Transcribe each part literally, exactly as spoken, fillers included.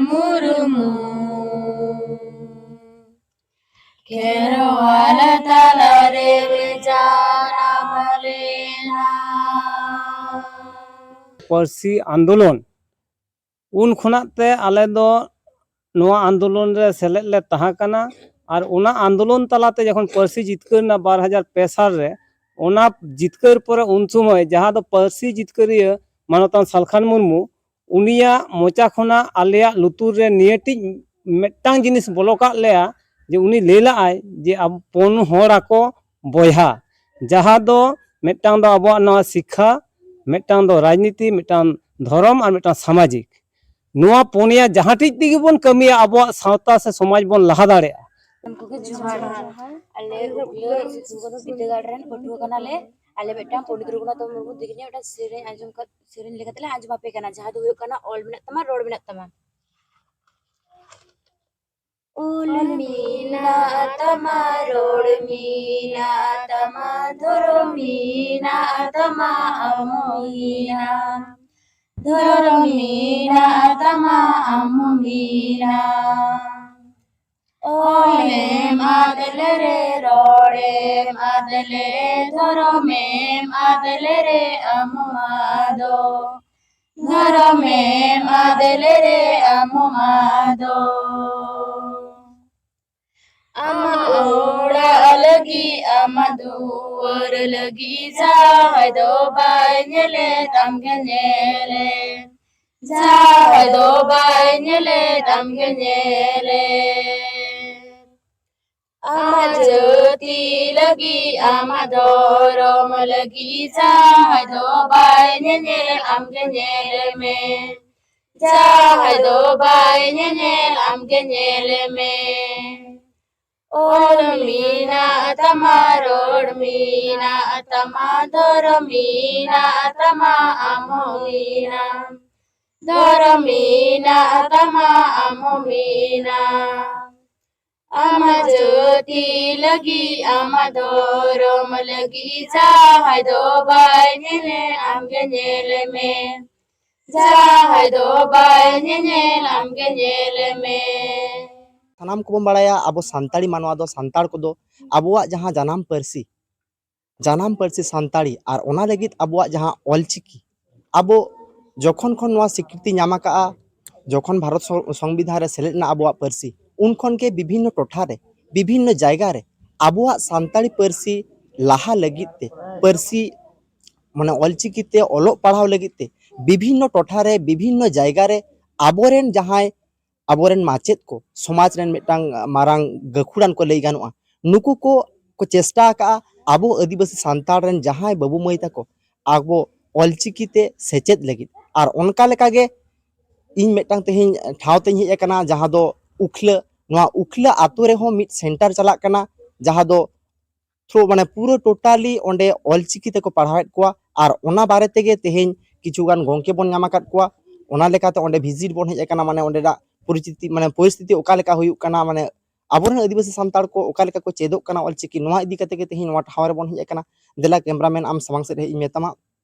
ᱢᱩᱨᱢᱩ ᱠᱷᱮᱨᱣᱟᱞ ᱛᱟᱞᱟᱨᱮ ᱡᱟᱱᱟᱢ ᱞᱮᱱᱟ᱾ ᱯᱟᱹᱨᱥᱤ ᱟᱱᱫᱳᱞᱚᱱ, ᱩᱱ ᱠᱷᱚᱱᱟᱜ ᱛᱮ ᱟᱞᱮ ᱫᱚ ᱱᱚᱣᱟ ᱟᱱᱫᱳᱞᱚᱱ ᱨᱮ ᱥᱮᱞᱮᱫ ᱞᱮ ᱛᱟᱦᱮᱸ ᱠᱟᱱᱟ᱾ ᱟᱨ ᱚᱱᱟ ᱟᱱᱫᱳᱞᱚᱱ ᱛᱟᱞᱟᱛᱮ ᱡᱚᱠᱷᱚᱱ ᱯᱟᱹᱨᱥᱤ ᱡᱤᱛᱠᱟᱹᱨ ᱮᱱᱟ ᱵᱟᱨ ᱦᱟᱡᱟᱨ ᱯᱮ ᱥᱟᱞ ᱨᱮ, ᱚᱱᱟ ᱡᱤᱛᱠᱟᱹᱨ ᱯᱚᱨᱮ ᱩᱱ ᱥᱚᱢᱚᱭ ᱡᱟᱦᱟᱸ ᱫᱚ ᱯᱟᱹᱨᱥᱤ ᱡᱤᱛᱠᱟᱹᱨᱤᱭᱟᱹ ᱢᱟᱱᱚᱛᱟᱱ ᱥᱟᱞᱠᱷᱟᱱ ᱢᱩᱨᱢᱩ, ᱩᱱᱤᱭᱟᱜ ᱢᱚᱪᱟ ᱠᱷᱚᱱᱟᱜ ᱟᱞᱮᱭᱟᱜ ᱞᱩᱛᱩᱨ ᱨᱮ ᱱᱤᱭᱟᱹᱴᱤᱡ ᱢᱤᱫᱴᱟᱝ ᱡᱤᱱᱤᱥ ᱵᱚᱞᱚ ᱠᱟᱜ ᱞᱮᱭᱟ, ᱡᱮ ᱩᱱᱤ ᱞᱟᱹᱭ ᱞᱟᱜᱼᱟᱭ ᱡᱮ ᱟᱵᱚ ᱯᱩᱱ ᱦᱚᱲ ᱟᱠᱚ ᱵᱚᱭᱦᱟ, ᱡᱟᱦᱟᱸ ᱫᱚ ᱢᱤᱫᱴᱟᱝ ᱫᱚ ᱟᱵᱚᱣᱟᱜ ᱱᱚᱣᱟ ᱥᱤᱠᱠᱷᱟ, ᱢᱤᱫᱴᱟᱝ ᱫᱚ ᱨᱟᱡᱽᱱᱤᱛᱤ, ᱢᱤᱫᱴᱟᱝ ᱫᱷᱚᱨᱚᱢ ᱟᱨ ᱢᱤᱫᱴᱟᱝ ᱥᱟᱢᱟᱡᱤᱠ᱾ ᱱᱚᱣᱟ ᱯᱩᱱᱭᱟ ᱡᱟᱦᱟᱸ ᱴᱷᱤᱠ ᱛᱮᱜᱮ ᱵᱚᱱ ᱠᱟᱹᱢᱤᱭᱟ, ᱟᱵᱚᱣᱟᱜ ᱥᱟᱶᱛᱟ ᱥᱮ ᱥᱚᱢᱟᱡᱽ ᱵᱚᱱ ᱞᱟᱦᱟ ᱫᱟᱲᱮᱭᱟᱜᱼᱟ᱾ ᱩᱱᱠᱩ ᱜᱮ ᱡᱚᱦᱟᱨ᱾ ᱟᱞᱮ ᱩᱰᱞᱟᱹ ᱥᱤᱫᱩ ᱠᱟᱹᱱᱦᱩ ᱵᱤᱨᱫᱟᱹᱜᱟᱲ ᱨᱮᱱ ᱯᱟᱹᱴᱷᱩᱣᱟᱹ ᱠᱟᱱᱟᱞᱮ᱾ ᱟᱞᱮ ᱢᱤᱫᱴᱟᱝ ᱯᱚᱱᱰᱤᱛ ᱨᱚᱜᱷᱩᱱᱟᱛᱷ ᱢᱩᱨᱢᱩ ᱛᱤᱠᱤᱱᱤᱡ ᱢᱤᱫᱴᱟᱝ ᱥᱮᱨᱮᱧ ᱟᱸᱡᱚᱢ ᱠᱟᱛᱮ, ᱥᱮᱨᱮᱧ ᱞᱮᱠᱟᱛᱮᱞᱮ ᱟᱸᱡᱚᱢ ᱟᱯᱮ ᱠᱟᱱᱟ, ᱡᱟᱦᱟᱸ ᱫᱚ ᱦᱩᱭᱩᱜ ᱠᱟᱱᱟ ᱚᱞ ᱢᱮᱱᱟᱜ ᱛᱟᱢᱟ, ᱨᱚᱲ ᱢᱮᱱᱟᱜ ᱛᱟᱢᱟ᱾ ᱚᱞ ᱢᱮᱱᱟᱜ ᱛᱟᱢᱟ, ᱨᱚᱲ ᱢᱮᱱᱟᱜ ᱛᱟᱢᱟ, ᱫᱷᱚᱨᱚᱢ ᱢᱮᱱᱟᱜ ᱛᱟᱢᱟ, ᱟᱢ ᱦᱚᱸ ᱢᱮᱱᱟᱢ᱾ ᱫᱷᱚᱨᱚᱢ ᱢᱮᱱᱟᱜ ᱛᱟᱢᱟ, ᱟᱢ ᱦᱚᱸ ᱢᱮᱱᱟᱢ᱾ ᱚᱞᱮᱢ ᱟᱫ ᱞᱮᱨᱮ, ᱨᱚᱲᱮᱢ ᱟᱫ ᱞᱮᱨᱮ, ᱫᱷᱚᱨᱚᱢᱮᱢ ᱟᱫ ᱞᱮᱨᱮ, ᱟᱢ ᱦᱚᱸᱢ ᱟᱫᱚᱜ᱾ ᱫᱷᱚᱨᱚᱢᱮᱢ ᱟᱫ ᱞᱮᱨᱮ, ᱟᱢ ᱦᱚᱸᱢ ᱟᱫᱚᱜ᱾ ᱟᱢᱟᱜ ᱚᱲᱟᱜ ᱞᱟᱹᱜᱤᱫ, ᱟᱢᱟᱜ ᱫᱩᱣᱟᱹᱨ ᱞᱟᱹᱜᱤᱫ, ᱡᱟᱦᱟᱸᱭ ᱫᱚ ᱵᱟᱭ ᱧᱮᱞᱮᱫ, ᱟᱢᱜᱮ ᱧᱮᱞᱮᱫ᱾ ᱡᱟᱦᱟᱸᱭ ᱫᱚ ᱵᱟᱭ ᱧᱮᱞᱮᱫ, ᱟᱢᱜᱮ ᱧᱮᱞᱮᱫ᱾ ᱟᱢᱟᱜ ᱡᱟᱹᱛᱤ ᱞᱟᱹᱜᱤᱫ, ᱟᱢᱟᱜ ᱫᱷᱚᱨᱚᱢ ᱞᱟᱹᱜᱤᱫ, ᱡᱟᱦᱟᱸᱭ ᱫᱚ ᱵᱟᱭ ᱧᱮᱧᱮᱞ, ᱟᱢᱜᱮ ᱧᱮᱞ ᱢᱮ᱾ ᱡᱟᱦᱟᱸᱭ ᱫᱚ ᱵᱟᱭ ᱧᱮᱧᱮᱞ, ᱟᱢᱜᱮ ᱧᱮᱞ ᱢᱮ᱾ ᱚᱞ ᱢᱮᱱᱟᱜ ᱛᱟᱢᱟ, ᱨᱚᱲ ᱢᱮᱱᱟᱜ ᱛᱟᱢᱟ, ᱫᱷᱚᱨᱚᱢ ᱢᱮᱱᱟᱜ ᱛᱟᱢᱟ, ᱟᱢ ᱦᱚᱸ ᱢᱮᱱᱟᱢ᱾ ᱫᱷᱚᱨᱚᱢ ᱢᱮᱱᱟᱜ ᱛᱟᱢᱟ, ᱟᱢ ᱦᱚᱸ ᱢᱮᱱᱟᱢ᱾ ᱟᱢᱟᱜ ᱡᱟᱹᱛᱤ ᱞᱟᱹᱜᱤᱫ, ᱟᱢᱟᱜ ᱫᱷᱚᱨᱚᱢ ᱞᱟᱹᱜᱤᱫ, ᱡᱟᱦᱟᱸᱭ ᱫᱚ ᱵᱟᱭ ᱧᱮᱞᱮ, ᱟᱢᱜᱮ ᱧᱮᱞ ᱢᱮ᱾ ᱡᱟᱦᱟᱸᱭ ᱫᱚ ᱵᱟᱭ ᱧᱮᱧᱮᱞ, ᱟᱢᱜᱮ ᱧᱮᱞ ᱢᱮ᱾ ᱥᱟᱱᱟᱢ ᱠᱚᱵᱚᱱ ᱵᱟᱲᱟᱭᱟ, ᱟᱵᱚ ᱥᱟᱱᱛᱟᱲᱤ ᱢᱟᱱᱣᱟ ᱫᱚ, ᱥᱟᱱᱛᱟᱲ ᱠᱚᱫᱚ ᱟᱵᱚᱣᱟᱜ ᱡᱟᱦᱟᱸ ᱡᱟᱱᱟᱢ ᱯᱟᱹᱨᱥᱤ, ᱡᱟᱱᱟᱢ ᱯᱟᱹᱨᱥᱤ ᱥᱟᱱᱛᱟᱲᱤ, ᱟᱨ ᱚᱱᱟ ᱞᱟᱹᱜᱤᱫ ᱟᱵᱚᱣᱟᱜ ᱡᱟᱦᱟᱸ ᱚᱞᱪᱤᱠᱤ, ᱟᱵᱚ ᱡᱚᱠᱷᱚᱱ ᱠᱷᱚᱱ ᱱᱚᱣᱟ ᱥᱤᱠᱨᱤᱛᱤ ᱧᱟᱢ ᱟᱠᱟᱜᱼᱟ, ᱡᱚᱠᱷᱚᱱ ᱵᱷᱟᱨᱚᱛ ᱥᱚ-, ᱥᱚᱝᱵᱤᱫᱷᱟᱱ ᱨᱮ ᱥᱮᱞᱮᱫ ᱮᱱᱟ ᱟᱵᱚᱣᱟᱜ ᱯᱟᱹᱨᱥᱤ, ᱩᱱ ᱠᱷᱚᱱ ᱜᱮ ᱵᱤᱵᱷᱤᱱᱱᱚ ᱴᱚᱴᱷᱟ ᱨᱮ, ᱵᱤᱵᱷᱤᱱᱱᱚ ᱡᱟᱭᱜᱟ ᱨᱮ ᱟᱵᱚᱣᱟᱜ ᱥᱟᱱᱛᱟᱲᱤ ᱯᱟᱹᱨᱥᱤ ᱞᱟᱦᱟ ᱞᱟᱹᱜᱤᱫ ᱛᱮ, ᱯᱟᱹᱨᱥᱤ, ᱢᱟᱱᱮ, ᱚᱞᱪᱤᱠᱤ ᱛᱮ ᱚᱞᱚᱜ ᱯᱟᱲᱦᱟᱣ ᱞᱟᱹᱜᱤᱫ ᱛᱮ ᱵᱤᱵᱷᱤᱱᱱᱚ ᱴᱚᱴᱷᱟ ᱨᱮ, ᱵᱤᱵᱷᱤᱱᱱᱚ ᱡᱟᱭᱜᱟ ᱨᱮ ᱟᱵᱚᱨᱮᱱ ᱡᱟᱦᱟᱸᱭ, ᱟᱵᱚᱨᱮᱱ ᱢᱟᱪᱮᱫ ᱠᱚ, ᱥᱚᱢᱟᱡᱽ ᱨᱮᱱ ᱢᱤᱫᱴᱟᱝ ᱢᱟᱨᱟᱝ ᱜᱟᱹᱠᱷᱩᱲᱟᱱ ᱠᱚ ᱞᱟᱹᱭ ᱜᱟᱱᱚᱜᱼᱟ, ᱱᱩᱠᱩ ᱠᱚ, ᱠᱚ ᱪᱮᱥᱴᱟ ᱟᱠᱟᱜᱼᱟ ᱟᱵᱚ ᱟᱹᱫᱤᱵᱟᱹᱥᱤ ᱥᱟᱱᱛᱟᱲ ᱨᱮᱱ ᱡᱟᱦᱟᱸᱭ ᱵᱟᱹᱵᱩ ᱢᱟᱹᱭ ᱛᱟᱠᱚ ᱟᱵᱚ ᱚᱞᱪᱤᱠᱤ ᱛᱮ ᱥᱮᱪᱮᱫ ᱞᱟᱹᱜᱤᱫ᱾ ᱟᱨ ᱚᱱᱠᱟ ᱞᱮᱠᱟᱜᱮ ᱤᱧ ᱢᱤᱫᱴᱟᱝ ᱛᱮᱦᱮᱧ ᱴᱷᱟᱶ ᱛᱮᱧ ᱦᱮᱡ ᱟᱠᱟᱱᱟ, ᱡᱟᱦᱟᱸ ᱫᱚ ᱩᱠᱷᱞᱟᱹ᱾ ᱱᱚᱣᱟ ᱩᱠᱷᱞᱟᱹ ᱟᱛᱳ ᱨᱮᱦᱚᱸ ᱢᱤᱫ ᱥᱮᱱᱴᱟᱨ ᱪᱟᱞᱟᱜ ᱠᱟᱱᱟ, ᱡᱟᱦᱟᱸ ᱫᱚ ᱛᱷᱨᱩ, ᱢᱟᱱᱮ, ᱯᱩᱨᱟᱹ ᱴᱳᱴᱟᱞᱤ ᱚᱸᱰᱮ ᱚᱞᱪᱤᱠᱤ ᱛᱮᱠᱚ ᱯᱟᱲᱦᱟᱣᱮᱫ ᱠᱚᱣᱟ᱾ ᱟᱨ ᱚᱱᱟ ᱵᱟᱨᱮ ᱛᱮᱜᱮ ᱛᱮᱦᱮᱧ ᱠᱤᱪᱷᱩ ᱜᱟᱱ ᱜᱚᱢᱠᱮ ᱵᱚᱱ ᱧᱟᱢ ᱟᱠᱟᱫ ᱠᱚᱣᱟ᱾ ᱚᱱᱟ ᱞᱮᱠᱟᱛᱮ ᱚᱸᱰᱮ ᱵᱷᱤᱡᱤᱴ ᱵᱚᱱ ᱦᱮᱡ ᱟᱠᱟᱱᱟ, ᱢᱟᱱᱮ, ᱚᱸᱰᱮᱱᱟᱜ ᱯᱚᱨᱤᱥᱛᱷᱤᱛᱤ, ᱢᱟᱱᱮ, ᱯᱚᱨᱤᱥᱛᱷᱤᱛᱤ ᱚᱠᱟ ᱞᱮᱠᱟ ᱦᱩᱭᱩᱜ ᱠᱟᱱᱟ, ᱢᱟᱱᱮ, ᱟᱵᱚᱨᱮᱱ ᱟᱹᱫᱤᱵᱟᱹᱥᱤ ᱥᱟᱱᱛᱟᱲ ᱠᱚ ᱚᱠᱟ ᱞᱮᱠᱟ ᱠᱚ ᱪᱮᱫᱚᱜ ᱠᱟᱱᱟ ᱚᱞᱪᱤᱠᱤ, ᱱᱚᱣᱟ ᱤᱫᱤ ᱠᱟᱛᱮ ᱜᱮ ᱛᱮᱦᱮᱧ ᱱᱚᱣᱟ ᱴᱷᱟᱶ ᱨᱮᱵᱚᱱ ᱦᱮᱡ ᱟᱠᱟᱱᱟ᱾ ᱫᱮᱞᱟ ᱠᱮᱢᱨᱟᱢᱮᱱ, ᱟᱢ ᱥᱟᱢᱟᱝ ᱥᱮᱫ ᱦᱮᱡ ᱤᱧ ᱢᱮᱛᱟᱢᱟ᱾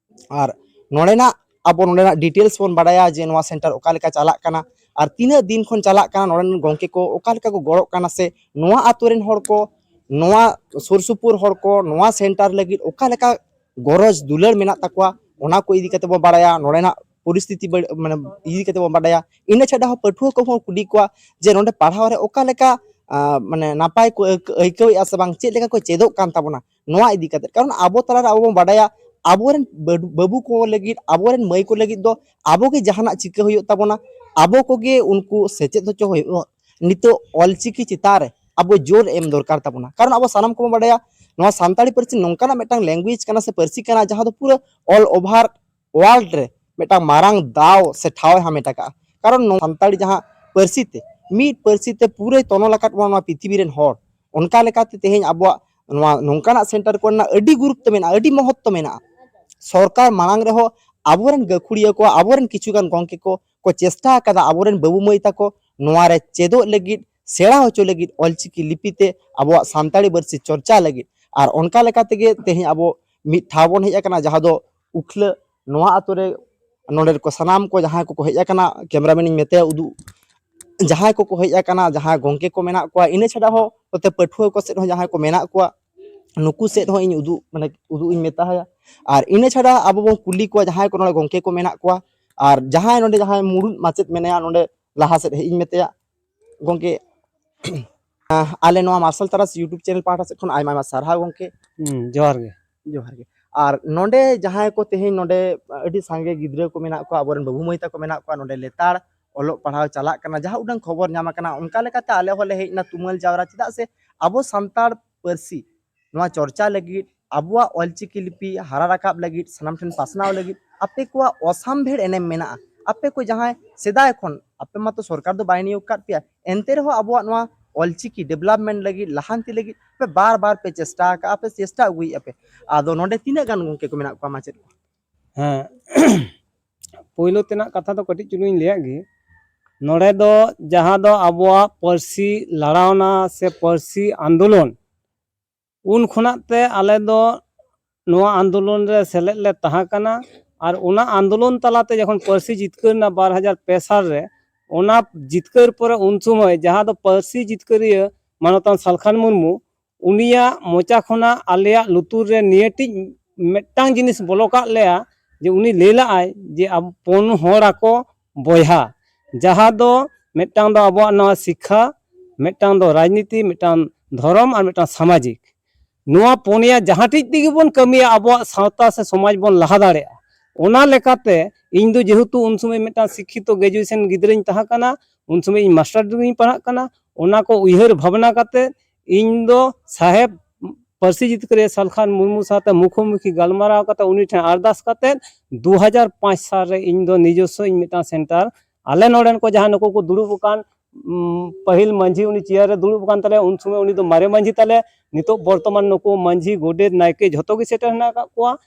ᱟᱨ ᱱᱚᱰᱮᱱᱟᱜ, ᱟᱵᱚ ᱱᱚᱰᱮᱱᱟᱜ ᱰᱤᱴᱮᱞᱥ ᱵᱚᱱ ᱵᱟᱲᱟᱭᱟ ᱡᱮ ᱱᱚᱣᱟ ᱥᱮᱱᱴᱟᱨ ᱚᱠᱟ ᱞᱮᱠᱟ ᱪᱟᱞᱟᱜ ᱠᱟᱱᱟ ᱟᱨ ᱛᱤᱱᱟᱹᱜ ᱫᱤᱱ ᱠᱷᱚᱱ ᱪᱟᱞᱟᱜ ᱠᱟᱱᱟ, ᱱᱚᱰᱮᱱ ᱜᱚᱢᱠᱮ ᱠᱚ ᱚᱠᱟ ᱞᱮᱠᱟ ᱠᱚ ᱜᱚᱲᱚᱜ ᱠᱟᱱᱟ, ᱥᱮ ᱱᱚᱣᱟ ᱟᱛᱳ ᱨᱮᱱ ᱦᱚᱲ ᱠᱚ, ᱱᱚᱣᱟ ᱥᱩᱨ ᱥᱩᱯᱩᱨ ᱦᱚᱲ ᱠᱚ ᱱᱚᱣᱟ ᱥᱮᱱᱴᱟᱨ ᱞᱟᱹᱜᱤᱫ ᱚᱠᱟ ᱞᱮᱠᱟ ᱜᱚᱨᱚᱡᱽ ᱫᱩᱞᱟᱹᱲ ᱢᱮᱱᱟᱜ ᱛᱟᱠᱚᱣᱟ, ᱚᱱᱟ ᱠᱚ ᱤᱫᱤ ᱠᱟᱛᱮ ᱵᱚᱱ ᱵᱟᱲᱟᱭᱟ᱾ ᱱᱚᱰᱮᱱᱟᱜ ᱯᱚᱨᱤᱥᱛᱷᱤᱛᱤ ᱵᱟᱹᱲ-, ᱢᱟᱱᱮ, ᱤᱫᱤ ᱠᱟᱛᱮ ᱵᱚᱱ ᱵᱟᱰᱟᱭᱟ᱾ ᱤᱱᱟᱹ ᱪᱷᱟᱰᱟ ᱦᱚᱸ ᱯᱟᱹᱴᱷᱩᱣᱟᱹ ᱠᱚᱦᱚᱸ ᱠᱩᱞᱤ ᱠᱚᱣᱟ ᱡᱮ ᱱᱚᱰᱮ ᱯᱟᱲᱦᱟᱣ ᱨᱮ ᱚᱠᱟ ᱞᱮᱠᱟ, ᱟᱸ, ᱢᱟᱱᱮ, ᱱᱟᱯᱟᱭ ᱠᱚ ᱟᱹᱭᱠᱟᱹ-, ᱟᱹᱭᱠᱟᱹᱣᱮᱫᱼᱟ ᱥᱮ ᱵᱟᱝ, ᱪᱮᱫ ᱞᱮᱠᱟ ᱠᱚ ᱪᱮᱫᱚᱜ ᱠᱟᱱ ᱛᱟᱵᱚᱱᱟ, ᱱᱚᱣᱟ ᱤᱫᱤ ᱠᱟᱛᱮ᱾ ᱠᱟᱨᱚᱱ ᱟᱵᱚ ᱛᱟᱞᱟᱨᱮ ᱟᱵᱚ ᱵᱚᱱ ᱵᱟᱰᱟᱭᱟ, ᱟᱵᱚᱨᱮᱱ ᱵᱟᱹᱰᱩ-, ᱵᱟᱹᱵᱩ ᱠᱚ ᱞᱟᱹᱜᱤᱫ, ᱟᱵᱚᱨᱮᱱ ᱢᱟᱹᱭ ᱠᱚ ᱞᱟᱹᱜᱤᱫ ᱫᱚ ᱟᱵᱚ ᱜᱮ ᱡᱟᱦᱟᱱᱟᱜ ᱪᱤᱠᱟᱹ ᱦᱩᱭᱩᱜ ᱛᱟᱵᱚᱱᱟ, ᱟᱵᱚ ᱠᱚᱜᱮ ᱩᱱᱠᱩ ᱥᱮᱪᱮᱫ ᱦᱚᱪᱚ ᱦᱩᱭᱩᱜᱼᱟ᱾ ᱱᱤᱛᱚᱜ ᱚᱞᱪᱤᱠᱤ ᱪᱮᱛᱟᱱ ᱨᱮ ᱟᱵᱚ ᱡᱳᱨ ᱮᱢ ᱫᱚᱨᱠᱟᱨ ᱛᱟᱵᱚᱱᱟ, ᱠᱟᱨᱚᱱ ᱟᱵᱚ ᱥᱟᱱᱟᱢ ᱠᱚᱵᱚᱱ ᱵᱟᱰᱟᱭᱟ, ᱱᱚᱣᱟ ᱥᱟᱱᱛᱟᱲᱤ ᱯᱟᱹᱨᱥᱤ ᱱᱚᱝᱠᱟᱱᱟᱜ ᱢᱤᱫᱴᱟᱝ ᱞᱮᱝᱜᱩᱭᱮᱡᱽ ᱠᱟᱱᱟ ᱥᱮ ᱯᱟᱹᱨᱥᱤ ᱠᱟᱱᱟ, ᱡᱟᱦᱟᱸ ᱫᱚ ᱯᱩᱨᱟᱹ all over world ᱨᱮ ᱢᱤᱫᱴᱟᱝ ᱢᱟᱨᱟᱝ ᱫᱟᱣ ᱥᱮ ᱴᱷᱟᱶ ᱮ ᱦᱟᱢᱮᱴ ᱟᱠᱟᱫᱼᱟ᱾ ᱠᱟᱨᱚᱱ ᱱᱚᱣᱟ ᱥᱟᱱᱛᱟᱲᱤ ᱡᱟᱦᱟᱸ ᱯᱟᱹᱨᱥᱤ ᱛᱮ, ᱢᱤᱫ ᱯᱟᱹᱨᱥᱤ ᱛᱮ ᱯᱩᱨᱟᱹᱭ ᱛᱚᱱᱚᱞ ᱟᱠᱟᱫ ᱵᱚᱱᱟ ᱱᱚᱣᱟ ᱯᱨᱤᱛᱷᱤᱵᱤ ᱨᱮᱱ ᱦᱚᱲ᱾ ᱚᱱᱠᱟ ᱞᱮᱠᱟᱛᱮ ᱛᱮᱦᱮᱧ ᱟᱵᱚᱣᱟᱜ ᱱᱚᱣᱟ ᱱᱚᱝᱠᱟᱱᱟᱜ ᱥᱮᱱᱴᱟᱨ ᱠᱚᱨᱮᱱᱟᱜ ᱟᱹᱰᱤ ᱜᱩᱨᱩᱛᱛᱚ ᱢᱮᱱᱟᱜᱼᱟ, ᱟᱹᱰᱤ ᱢᱚᱦᱚᱛᱛᱚ ᱢᱮᱱᱟᱜᱼᱟ᱾ ᱥᱚᱨᱠᱟᱨ ᱢᱟᱲᱟᱝ ᱨᱮᱦᱚᱸ ᱟᱵᱚᱨᱮᱱ ᱜᱟᱹᱠᱷᱩᱲᱤᱭᱟᱹ ᱠᱚ, ᱟᱵᱚᱨᱮᱱ ᱠᱤᱪᱷᱩ ᱜᱟᱱ ᱜᱚᱢᱠᱮ ᱠᱚ ᱠᱚ ᱪᱮᱥᱴᱟ ᱟᱠᱟᱫᱟ ᱟᱵᱚᱨᱮᱱ ᱵᱟᱹᱵᱩ ᱢᱟᱹᱭ ᱛᱟᱠᱚ ᱱᱚᱣᱟ ᱨᱮ ᱪᱮᱫᱚᱜ ᱞᱟᱹᱜᱤᱫ, ᱥᱮᱬᱟ ᱦᱚᱪᱚ ᱞᱟᱹᱜᱤᱫ, ᱚᱞᱪᱤᱠᱤ ᱞᱤᱯᱤ ᱛᱮ ᱟᱵᱚᱣᱟᱜ ᱥᱟᱱᱛᱟᱲᱤ ᱯᱟᱹᱨᱥᱤ ᱪᱚᱨᱪᱟ ᱞᱟᱹᱜᱤᱫ᱾ ᱟᱨ ᱚᱱᱠᱟ ᱞᱮᱠᱟ ᱛᱮᱜᱮ ᱛᱮᱦᱮᱧ ᱟᱵᱚ ᱢᱤᱫ ᱴᱷᱟᱶ ᱵᱚᱱ ᱦᱮᱡ ᱟᱠᱟᱱᱟ, ᱡᱟᱦᱟᱸ ᱫᱚ ᱩᱠᱷᱞᱟᱹ᱾ ᱱᱚᱣᱟ ᱟᱛᱳ ᱨᱮ ᱱᱚᱰᱮ ᱠᱚ ᱥᱟᱱᱟᱢ ᱠᱚ ᱡᱟᱦᱟᱸᱭ ᱠᱚᱠᱚ ᱦᱮᱡ ᱟᱠᱟᱱᱟ, cameraman ᱤᱧ ᱢᱮᱛᱟᱭᱟ ᱩᱫᱩᱜ, ᱡᱟᱦᱟᱸᱭ ᱠᱚᱠᱚ ᱦᱮᱡ ᱟᱠᱟᱱᱟ, ᱡᱟᱦᱟᱸᱭ ᱜᱚᱢᱠᱮ ᱠᱚ ᱢᱮᱱᱟᱜ ᱠᱚᱣᱟ, ᱤᱱᱟᱹ ᱪᱷᱟᱰᱟ ᱦᱚᱸ ᱱᱚᱛᱮ ᱯᱟᱹᱴᱷᱩᱣᱟᱹ ᱠᱚ ᱥᱮᱫ ᱦᱚᱸ ᱡᱟᱦᱟᱸᱭ ᱠᱚ ᱢᱮᱱᱟᱜ ᱠᱚᱣᱟ, ᱱᱩᱠᱩ ᱥᱮᱫ ᱦᱚᱸ ᱤᱧ ᱩᱫᱩᱜ, ᱢᱟᱱᱮ ᱩᱫᱩᱜ ᱤᱧ ᱢᱮᱛᱟᱭᱟ᱾ ᱟᱨ ᱤᱱᱟᱹ ᱪᱷᱟᱰᱟ ᱟᱵᱚ ᱵᱚᱱ ᱠᱩᱞᱤ ᱠᱚᱣᱟ ᱡᱟᱦᱟᱸᱭ ᱠᱚ ᱱᱚᱰᱮ ᱜᱚᱢᱠᱮ ᱠᱚ ᱢᱮᱱᱟᱜ ᱠᱚᱣᱟ, ᱟᱨ ᱡᱟᱦᱟᱸᱭ ᱱᱚᱰᱮ ᱡᱟᱦᱟᱸᱭ ᱢᱩᱲᱩᱫ ᱢᱟᱪᱮᱫ ᱢᱮᱱᱟᱭᱟ ᱱᱚᱰᱮ ᱞᱟᱦᱟ ᱥᱮᱫ ᱦᱮᱡ ᱤᱧ ᱢᱮᱛᱟᱭᱟ, ᱜᱚᱢᱠᱮ᱾ ᱟᱞᱮ ᱱᱚᱣᱟ ᱢᱟᱨᱥᱟᱞ ᱛᱟᱨᱟᱥ YouTube channel ᱯᱟᱦᱴᱟ ᱥᱮᱫ ᱠᱷᱚᱱ ᱟᱭᱢᱟ ᱟᱭᱢᱟ ᱥᱟᱨᱦᱟᱣ ᱜᱚᱢᱠᱮ᱾ ᱦᱩᱸ, ᱡᱚᱦᱟᱨ ᱜᱮ᱾ ᱡᱚᱦᱟᱨ ᱜᱮ᱾ ᱟᱨ ᱱᱚᱰᱮ ᱡᱟᱦᱟᱸᱭ ᱠᱚ ᱛᱮᱦᱮᱧ ᱱᱚᱰᱮ ᱟᱹᱰᱤ ᱥᱟᱸᱜᱮ ᱜᱤᱫᱽᱨᱟᱹ ᱠᱚ ᱢᱮᱱᱟᱜ ᱠᱚᱣᱟ, ᱟᱵᱚᱨᱮᱱ ᱵᱟᱹᱵᱩ ᱢᱟᱹᱭ ᱛᱟᱠᱚ ᱢᱮᱱᱟᱜ ᱠᱚᱣᱟ, ᱱᱚᱰᱮ ᱞᱮᱛᱟᱲ ᱚᱞᱚᱜ ᱯᱟᱲᱦᱟᱣ ᱪᱟᱞᱟᱜ ᱠᱟᱱᱟ, ᱡᱟᱦᱟᱸ ᱩᱰᱟᱹᱝ ᱠᱷᱚᱵᱚᱨ ᱧᱟᱢ ᱟᱠᱟᱱᱟ, ᱚᱱᱠᱟ ᱞᱮᱠᱟᱛᱮ ᱟᱞᱮ ᱦᱚᱸᱞᱮ ᱦᱮᱡ ᱮᱱᱟ ᱛᱩᱢᱟᱹᱞ ᱡᱟᱣᱨᱟ᱾ ᱪᱮᱫᱟᱜ ᱥᱮ ᱟᱵᱚ ᱥᱟᱱᱛᱟᱲ ᱯᱟᱹᱨᱥᱤ ᱱᱚᱣᱟ ᱪᱚᱨᱪᱟ ᱞᱟᱹᱜᱤᱫ, ᱟᱵᱚᱣᱟᱜ ᱚᱞᱪᱤᱠᱤ ᱞᱤᱯᱤ ᱦᱟᱨᱟ ᱨᱟᱠᱟᱵ ᱞᱟᱹᱜᱤᱫ, ᱥᱟᱱᱟᱢ ᱴᱷᱮᱱ ᱯᱟᱥᱱᱟᱣ ᱞᱟᱹᱜᱤᱫ ᱟᱯᱮ ᱠᱚᱣᱟᱜ ᱚᱥᱟᱢᱵᱷᱮᱲ ᱮᱱᱮᱢ ᱢᱮᱱᱟᱜᱼᱟ᱾ ᱟᱯᱮ ᱠᱚ ᱡᱟᱦᱟᱸᱭ ᱥᱮᱫᱟᱭ ᱠᱷᱚᱱ, ᱟᱯᱮ ᱢᱟᱛᱚ ᱥᱚᱨᱠᱟᱨ ᱫᱚ ᱵᱟᱭ ᱱᱤᱭᱳᱜᱽ ᱟᱠᱟᱫ ᱯᱮᱭᱟ, ᱮᱱᱛᱮ ᱨᱮᱦᱚᱸ ᱟᱵᱚᱣᱟᱜ ᱱᱚᱣᱟ ᱚᱞᱪᱤᱠᱤ development ᱞᱟᱹᱜᱤᱫ, ᱞᱟᱦᱟᱱᱛᱤ ᱞᱟᱹᱜᱤᱫ ᱯᱮ ᱵᱟᱨ ᱵᱟᱨ ᱯᱮ ᱪᱮᱥᱴᱟ ᱟᱠᱟᱫᱼᱟ, ᱯᱮ ᱪᱮᱥᱴᱟ ᱟᱹᱜᱩᱭᱮᱫᱼᱟ ᱯᱮ᱾ ᱟᱫᱚ ᱱᱚᱰᱮ ᱛᱤᱱᱟᱹᱜ ᱜᱟᱱ ᱜᱚᱢᱠᱮ ᱠᱚ ᱢᱮᱱᱟᱜ ᱠᱚᱣᱟ, ᱢᱟᱪᱮᱫ ᱠᱚ? ᱦᱮᱸ, ᱯᱳᱭᱞᱳ ᱛᱮᱱᱟᱜ ᱠᱟᱛᱷᱟ ᱫᱚ ᱠᱟᱹᱴᱤᱡ ᱪᱩᱞᱩᱝ ᱤᱧ ᱞᱟᱹᱭᱟᱜ ᱜᱮ᱾ ᱱᱚᱰᱮ ᱫᱚ ᱡᱟᱦᱟᱸ ᱫᱚ ᱟᱵᱚᱣᱟᱜ ᱯᱟᱹᱨᱥᱤ ᱞᱟᱲᱟᱣᱱᱟ ᱥᱮ ᱯᱟᱹᱨᱥᱤ ᱟᱱᱫᱳᱞᱚᱱ, ᱩᱱ ᱠᱷᱚᱱᱟᱜ ᱛᱮ ᱟᱞᱮ ᱫᱚ ᱱᱚᱣᱟ ᱟᱱᱫᱳᱞᱚᱱ ᱨᱮ ᱥᱮᱞᱮᱫ ᱞᱮ ᱛᱟᱦᱮᱸ ᱠᱟᱱᱟ᱾ ᱟᱨ ᱚᱱᱟ ᱟᱱᱫᱳᱞᱚᱱ ᱛᱟᱞᱟᱛᱮ ᱡᱚᱠᱷᱚᱱ ᱯᱟᱹᱨᱥᱤ ᱡᱤᱛᱠᱟᱹᱨ ᱮᱱᱟ ᱵᱟᱨ ᱦᱟᱡᱟᱨ ᱯᱮ ᱥᱟᱞ ᱨᱮ, ᱚᱱᱟ ᱡᱤᱛᱠᱟᱹᱨ ᱯᱚᱨᱮ ᱩᱱ ᱥᱚᱢᱚᱭ ᱡᱟᱦᱟᱸ ᱫᱚ ᱯᱟᱹᱨᱥᱤ ᱡᱤᱛᱠᱟᱹᱨᱤᱭᱟᱹ ᱢᱟᱱᱚᱛᱟᱱ ᱥᱟᱞᱠᱷᱟᱱ ᱢᱩᱨᱢᱩ, ᱩᱱᱤᱭᱟᱜ ᱢᱚᱪᱟ ᱠᱷᱚᱱᱟᱜ ᱟᱞᱮᱭᱟᱜ ᱞᱩᱛᱩᱨ ᱨᱮ ᱱᱤᱭᱟᱹᱴᱤᱡ ᱢᱤᱫᱴᱟᱝ ᱡᱤᱱᱤᱥ ᱵᱚᱞᱚ ᱠᱟᱜ ᱞᱮᱭᱟ, ᱡᱮ ᱩᱱᱤ ᱞᱟᱹᱭ ᱞᱟᱜᱼᱟᱭ ᱡᱮ ᱟᱵᱚ ᱯᱩᱱ ᱦᱚᱲ ᱟᱠᱚ ᱵᱚᱭᱦᱟ, ᱡᱟᱦᱟᱸ ᱫᱚ ᱢᱤᱫᱴᱟᱝ ᱫᱚ ᱟᱵᱚᱣᱟᱜ ᱱᱚᱣᱟ ᱥᱤᱠᱠᱷᱟ, ᱢᱤᱫᱴᱟᱝ ᱫᱚ ᱨᱟᱡᱽᱱᱤᱛᱤ, ᱢᱤᱫᱴᱟᱝ ᱫᱷᱚᱨᱚᱢ ᱟᱨ ᱢᱤᱫᱴᱟᱝ ᱥᱟᱢᱟᱡᱤᱠ᱾ ᱱᱚᱣᱟ ᱯᱩᱱᱭᱟ ᱡᱟᱦᱟᱸ ᱴᱷᱮᱡ ᱛᱮᱜᱮ ᱵᱚᱱ ᱠᱟᱹᱢᱤᱭᱟ, ᱟᱵᱚᱣᱟᱜ ᱥᱟᱶᱛᱟ ᱥᱮ ᱥᱚᱢᱟᱡᱽ ᱵᱚᱱ ᱞᱟᱦᱟ ᱫᱟᱲᱮᱭᱟᱜᱼᱟ᱾ ᱚᱱᱟ ᱞᱮᱠᱟᱛᱮ ᱤᱧ ᱫᱚ ᱡᱮᱦᱮᱛᱩ ᱩᱱ ᱥᱚᱢᱚᱭ ᱢᱤᱫᱴᱟᱝ ᱥᱤᱠᱠᱷᱤᱛᱚ graduation ᱜᱤᱫᱽᱨᱟᱹᱧ ᱛᱟᱦᱮᱸ ᱠᱟᱱᱟ, ᱩᱱ ᱥᱚᱢᱚᱭ ᱤᱧ ᱢᱟᱥᱴᱟᱨ ᱰᱤᱜᱽᱨᱤᱧ ᱯᱟᱲᱦᱟᱜ ᱠᱟᱱᱟ, ᱚᱱᱟ ᱠᱚ ᱩᱭᱦᱟᱹᱨ ᱵᱷᱟᱵᱽᱱᱟ ᱠᱟᱛᱮ ᱤᱧ ᱫᱚ ᱥᱟᱦᱮᱵᱽ ᱯᱟᱹᱨᱥᱤ ᱡᱤᱛᱠᱟᱹᱨᱤᱭᱟᱹ ᱥᱟᱞᱠᱷᱟᱱ ᱢᱩᱨᱢᱩ ᱥᱟᱶᱛᱮ ᱢᱩᱠᱷᱟᱹᱢᱩᱠᱷᱤ ᱜᱟᱞᱢᱟᱨᱟᱣ ᱠᱟᱛᱮ ᱩᱱᱤ ᱴᱷᱮᱱ ᱟᱨᱫᱟᱥ ᱠᱟᱛᱮ ᱫᱩ ᱦᱟᱡᱟᱨ ᱯᱟᱸᱪ ᱥᱟᱞ ᱨᱮ ᱤᱧ ᱫᱚ ᱱᱤᱡᱚᱥᱥᱚ ᱤᱧ ᱢᱤᱫᱴᱟᱝ center, ᱟᱞᱮ ᱱᱚᱰᱮᱱ ᱠᱚ ᱡᱟᱦᱟᱸ ᱱᱩᱠᱩ ᱠᱚ ᱫᱩᱲᱩᱵ ᱟᱠᱟᱱ, ᱩᱢ, ᱯᱟᱹᱦᱤᱞ ᱢᱟᱹᱡᱷᱤ ᱩᱱᱤ chair ᱨᱮ ᱫᱩᱲᱩᱵ ᱟᱠᱟᱱ ᱛᱟᱞᱮᱭᱟ, ᱩᱱ ᱥᱚᱢᱚᱭ ᱩᱱᱤ ᱫᱚ ᱢᱟᱨᱮ ᱢᱟᱹᱡᱷᱤ ᱛᱟᱞᱮ, ᱱᱤᱛᱚᱜ ᱵᱚᱨᱛᱚᱢᱟᱱ ᱱᱩᱠᱩ ᱢᱟᱹᱡᱷᱤ, ᱜᱚᱰᱮᱛ, ᱱᱟᱭᱠᱮ ᱡᱷᱚᱛᱚ ᱜᱮ ᱥᱮᱴᱮᱨ ᱦᱮᱱᱟᱜ ᱟᱠᱟᱫ ᱠᱚᱣᱟ᱾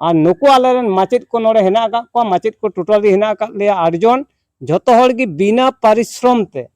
ᱟᱨ ᱱᱩᱠᱩ ᱟᱞᱮᱨᱮᱱ ᱢᱟᱪᱮᱫ ᱠᱚ ᱱᱚᱰᱮ ᱦᱮᱱᱟᱜ ᱟᱠᱟᱫ ᱠᱚᱣᱟ, ᱢᱟᱪᱮᱫ ᱠᱚ totally ᱦᱮᱱᱟᱜ ᱟᱠᱟᱫ ᱞᱮᱭᱟ ᱟᱴ ᱡᱚᱱ, ᱡᱷᱚᱛᱚ ᱦᱚᱲ ᱜᱮ ᱵᱤᱱᱟᱹ ᱯᱟᱨᱤᱥᱨᱚᱢ ᱛᱮ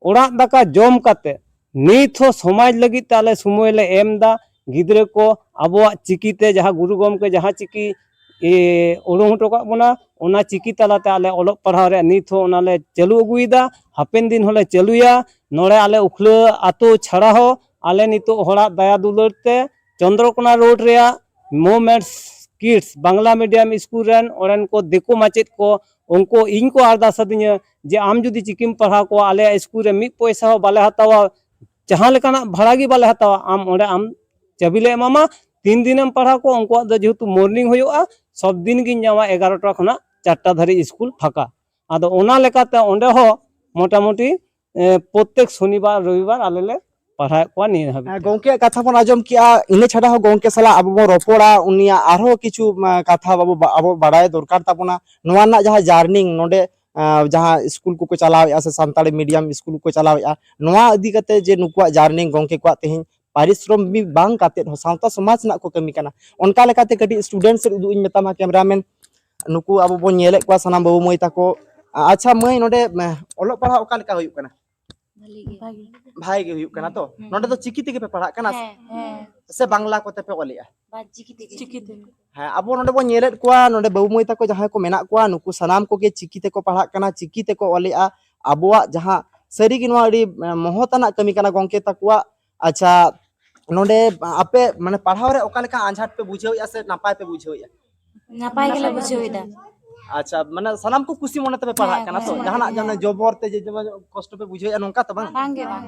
ᱚᱲᱟᱜ ᱫᱟᱠᱟ ᱡᱚᱢ ᱠᱟᱛᱮ ᱱᱤᱛ ᱦᱚᱸ ᱥᱚᱢᱟᱡᱽ ᱞᱟᱹᱜᱤᱫ ᱛᱮ ᱟᱞᱮ ᱥᱚᱢᱚᱭ ᱞᱮ ᱮᱢ ᱮᱫᱟ᱾ ᱜᱤᱫᱽᱨᱟᱹ ᱠᱚ ᱟᱵᱚᱣᱟᱜ ᱪᱤᱠᱤ ᱛᱮ ᱡᱟᱦᱟᱸ ᱜᱩᱨᱩ ᱜᱚᱢᱠᱮ ᱡᱟᱦᱟᱸ ᱪᱤᱠᱤ ᱩᱰᱩᱝ ᱦᱚᱴᱚ ᱠᱟᱜ ᱵᱚᱱᱟ᱾ ᱚᱱᱟ ᱪᱤᱠᱤ ᱛᱟᱞᱟᱛᱮ ᱟᱞᱮ ᱚᱞᱚᱜ ᱯᱟᱲᱦᱟᱣ ᱨᱮ ᱱᱤᱛ ᱦᱚᱸ ᱚᱱᱟᱞᱮ ᱪᱟᱹᱞᱩ ᱟᱹᱜᱩᱭᱮᱫᱟ, ᱦᱟᱯᱮᱱ ᱫᱤᱱ ᱦᱚᱸᱞᱮ ᱪᱟᱹᱞᱩᱭᱟ᱾ ᱱᱚᱰᱮ ᱟᱞᱮ ᱩᱠᱷᱞᱟᱹ ᱟᱛᱳ ᱪᱷᱟᱲᱟ ᱦᱚᱸ ᱟᱞᱮ ᱱᱤᱛᱚᱜ ᱦᱚᱲᱟᱜ ᱫᱟᱭᱟ ᱫᱩᱞᱟᱹᱲ ᱛᱮ ᱪᱚᱱᱫᱨᱚᱠᱳᱱᱟ ᱨᱳᱰ ᱨᱮᱭᱟᱜ ᱢᱳᱢᱮᱱᱴᱥ ᱠᱤᱰᱥ ᱵᱟᱝᱞᱟ ᱢᱤᱰᱤᱭᱟᱢ ᱥᱠᱩᱞ ᱨᱮᱱ ᱚᱸᱰᱮᱱ ᱠᱚ ᱫᱤᱠᱩ ᱢᱟᱪᱮᱫ ᱠᱚ, ᱩᱱᱠᱩ ᱤᱧ ᱠᱚ ᱟᱨᱫᱟᱥ ᱟᱹᱫᱤᱧᱟ ᱡᱮ ᱟᱢ ᱡᱩᱫᱤ ᱪᱤᱠᱤᱢ ᱯᱟᱲᱦᱟᱣ ᱠᱚᱣᱟ, ᱟᱞᱮᱭᱟᱜ ᱥᱠᱩᱞ ᱨᱮ ᱢᱤᱫ ᱯᱚᱭᱥᱟ ᱦᱚᱸ ᱵᱟᱞᱮ ᱦᱟᱛᱟᱣᱟ, ᱡᱟᱦᱟᱸ ᱞᱮᱠᱟᱱᱟᱜ ᱵᱷᱟᱲᱟ ᱜᱮ ᱵᱟᱞᱮ ᱦᱟᱛᱟᱣᱟ, ᱟᱢ ᱚᱸᱰᱮ ᱟᱢ ᱪᱟᱹᱵᱤ ᱞᱮ ᱮᱢᱟᱢᱟ᱾ ᱛᱤᱱ ᱫᱤᱱᱮᱢ ᱯᱟᱲᱦᱟᱣ ᱠᱚᱣᱟ, ᱩᱱᱠᱩᱣᱟᱜ ᱫᱚ ᱡᱮᱦᱮᱛᱩ ᱢᱚᱨᱱᱤᱝ ᱦᱩᱭᱩᱜᱼᱟ, ᱥᱚᱵ ᱫᱤᱱ ᱜᱤᱧ ᱧᱟᱢᱟ ᱮᱜᱟᱨᱚᱴᱟ ᱠᱷᱚᱱᱟᱜ ᱪᱟᱨᱴᱟ ᱫᱷᱟᱹᱨᱤᱡ ᱥᱠᱩᱞ ᱯᱷᱟᱸᱠᱟ᱾ ᱟᱫᱚ ᱚᱱᱟ ᱞᱮᱠᱟᱛᱮ ᱚᱸᱰᱮ ᱦᱚᱸ ᱢᱚᱴᱟᱢᱩᱴᱤ, ᱮ, ᱯᱨᱚᱛᱮᱠ ᱥᱚᱱᱤᱵᱟᱨ ᱨᱚᱵᱤᱵᱟᱨ ᱟᱞᱮ ᱞᱮ ᱯᱟᱲᱦᱟᱣᱮᱫ ᱠᱚᱣᱟ ᱱᱤᱭᱟᱹ ᱫᱷᱟᱹᱵᱤᱡ ᱦᱮᱸ, ᱛᱮ᱾ ᱜᱚᱝᱠᱮᱭᱟᱜ ᱠᱟᱛᱷᱟ ᱵᱚᱱ ᱟᱸᱡᱚᱢ ᱠᱮᱜᱼᱟ, ᱤᱱᱟᱹ ᱪᱷᱟᱰᱟ ᱦᱚᱸ ᱜᱚᱝᱠᱮ ᱥᱟᱞᱟᱜ ᱟᱵᱚ ᱵᱚᱱ ᱨᱚᱯᱚᱲᱟ, ᱩᱱᱤᱭᱟᱜ ᱟᱨᱦᱚᱸ ᱠᱤᱪᱷᱩ, ᱢᱟ, ᱠᱟᱛᱷᱟ ᱟᱵᱚ ᱵᱟ-, ᱟᱵᱚ ᱵᱟᱲᱟᱭ ᱫᱚᱨᱠᱟᱨ ᱛᱟᱵᱚᱱᱟ᱾ ᱱᱚᱣᱟ ᱨᱮᱱᱟᱜ ᱡᱟᱦᱟᱸ ᱡᱟᱨᱱᱤᱝ ᱱᱚᱰᱮ, ᱟ, ᱡᱟᱦᱟᱸ ᱥᱠᱩᱞ ᱠᱚᱠᱚ ᱪᱟᱞᱟᱣᱮᱫᱼᱟ ᱥᱮ ᱥᱟᱱᱛᱟᱲᱤ ᱢᱤᱰᱤᱭᱟᱢ ᱥᱠᱩᱞ ᱠᱚᱠᱚ ᱪᱟᱞᱟᱣᱮᱫᱼᱟ, ᱱᱚᱣᱟ ᱤᱫᱤ ᱠᱟᱛᱮ ᱡᱮ ᱱᱩᱠᱩᱣᱟᱜ ᱡᱟᱨᱱᱤᱝ ᱜᱚᱝᱠᱮ ᱠᱚᱣᱟᱜ ᱛᱮᱦᱮᱧ ᱯᱟᱨᱤᱥᱨᱚᱢ ᱵᱟᱝ ᱠᱟᱛᱮᱫ ᱦᱚᱸ ᱥᱟᱶᱛᱟ ᱥᱚᱢᱟᱡᱽ ᱨᱮᱱᱟᱜ ᱠᱚ ᱠᱟᱹᱢᱤ ᱠᱟᱱᱟ, ᱚᱱᱠᱟ ᱞᱮᱠᱟᱛᱮ ᱠᱟᱹᱴᱤᱡ ᱥᱴᱩᱰᱮᱱᱴ ᱥᱮᱫ ᱩᱫᱩᱜ ᱤᱧ ᱢᱮᱛᱟᱢᱟ ᱠᱮᱢᱨᱟᱢᱮᱱ᱾ ᱱᱩᱠᱩ ᱟᱵᱚ ᱵᱚᱱ ᱧᱮᱞᱮᱫ ᱠᱚᱣᱟ ᱥᱟᱱᱟᱢ ᱵᱟᱹᱵᱩ ᱢᱟᱹᱭ ᱛᱟᱠᱚ᱾ ᱟ-, ᱟᱪᱪᱷᱟ ᱢᱟᱹᱭ, ᱱᱚᱰᱮ, ᱢ, ᱚᱞᱚᱜ ᱯᱟᱲᱦᱟᱜ ᱚᱠᱟ ᱞᱮᱠᱟ ᱦᱩᱭᱩᱜ ᱠᱟᱱᱟ? ᱵᱷᱟᱜᱮ ᱜᱮ᱾ ᱵᱷᱟᱜᱮ ᱜᱮ ᱦᱩᱭᱩᱜ ᱠᱟᱱᱟ ᱛᱚ? ᱦᱩᱸ᱾ ᱱᱚᱰᱮ ᱫᱚ ᱪᱤᱠᱤ ᱛᱮᱜᱮ ᱯᱮ ᱯᱟᱲᱦᱟᱜ ᱠᱟᱱᱟ ᱥᱮ? ᱦᱮᱸ, ᱦᱮᱸ᱾ ᱥᱮ ᱵᱟᱝᱞᱟ ᱠᱚᱛᱮ ᱯᱮ ᱚᱞᱮᱜᱼᱟ? ᱵᱟ, ᱪᱤᱠᱤ ᱛᱮᱜᱮ᱾ ᱪᱤᱠᱤ ᱛᱮ᱾ ᱦᱮᱸ, ᱟᱵᱚ ᱱᱚᱰᱮ ᱵᱚᱱ ᱧᱮᱞᱮᱫ ᱠᱚᱣᱟ, ᱱᱚᱰᱮ ᱵᱟᱹᱵᱩ ᱢᱟᱹᱭ ᱛᱟᱠᱚ ᱡᱟᱦᱟᱸᱭ ᱠᱚ ᱢᱮᱱᱟᱜ ᱠᱚᱣᱟ, ᱱᱩᱠᱩ ᱥᱟᱱᱟᱢ ᱠᱚᱜᱮ ᱪᱤᱠᱤ ᱛᱮᱠᱚ ᱯᱟᱲᱦᱟᱜ ᱠᱟᱱᱟ, ᱪᱤᱠᱤ ᱛᱮᱠᱚ ᱚᱞᱮᱜᱼᱟ᱾ ᱟᱵᱚᱣᱟᱜ ᱡᱟᱦᱟᱸ ᱥᱟᱹᱨᱤᱜᱮ ᱱᱚᱣᱟ ᱟᱹᱰᱤ, ᱮ, ᱢᱚᱦᱚᱛ ᱟᱱᱟᱜ ᱠᱟᱹᱢᱤ ᱠᱟᱱᱟ ᱜᱚᱝᱠᱮ ᱛᱟᱠᱚᱣᱟᱜ᱾ ᱟᱪᱪᱷᱟ, ᱱᱚᱰᱮ ᱟᱯᱮ ᱢᱟᱱᱮ ᱯᱟᱲᱦᱟᱣ ᱨᱮ ᱚᱠᱟ ᱞᱮᱠᱟ ᱟᱸᱡᱷᱟᱴ ᱯᱮ ᱵᱩᱡᱷᱟᱹᱣᱮᱫᱼᱟ ᱥᱮ ᱱᱟᱯᱟᱭ ᱯᱮ ᱵᱩᱡᱷᱟᱹᱣᱮᱫᱼᱟ? ᱱᱟᱯᱟᱭ ᱜᱮᱞᱮ ᱵᱩᱡᱷᱟᱹᱣ ᱮᱫᱟ᱾ ᱟᱪᱪᱷᱟ, ᱢᱟᱱᱮ ᱥᱟᱱᱟᱢ ᱠᱚ ᱠᱩᱥᱤ ᱢᱚᱱᱮ ᱛᱮᱯᱮ ᱯᱟᱲᱦᱟᱜ ᱦᱮᱸ, ᱠᱟᱱᱟ ᱛᱚ? ᱠᱩᱥᱤ ᱢᱚᱱᱮ ᱡᱟᱦᱟᱱᱟᱜ ᱛᱮ, ᱡᱟᱦᱟᱱᱟᱜ ᱦᱮᱸ᱾ ᱡᱚᱵᱚᱨ ᱛᱮ ᱡᱮ ᱡᱮᱢᱚᱱ ᱠᱚᱥᱴᱚ ᱯᱮ ᱵᱩᱡᱷᱟᱹᱣᱮᱫᱼᱟ ᱱᱚᱝᱠᱟ ᱛᱚ ᱵᱟᱝ? ᱵᱟᱝ ᱜᱮ, ᱵᱟᱝ᱾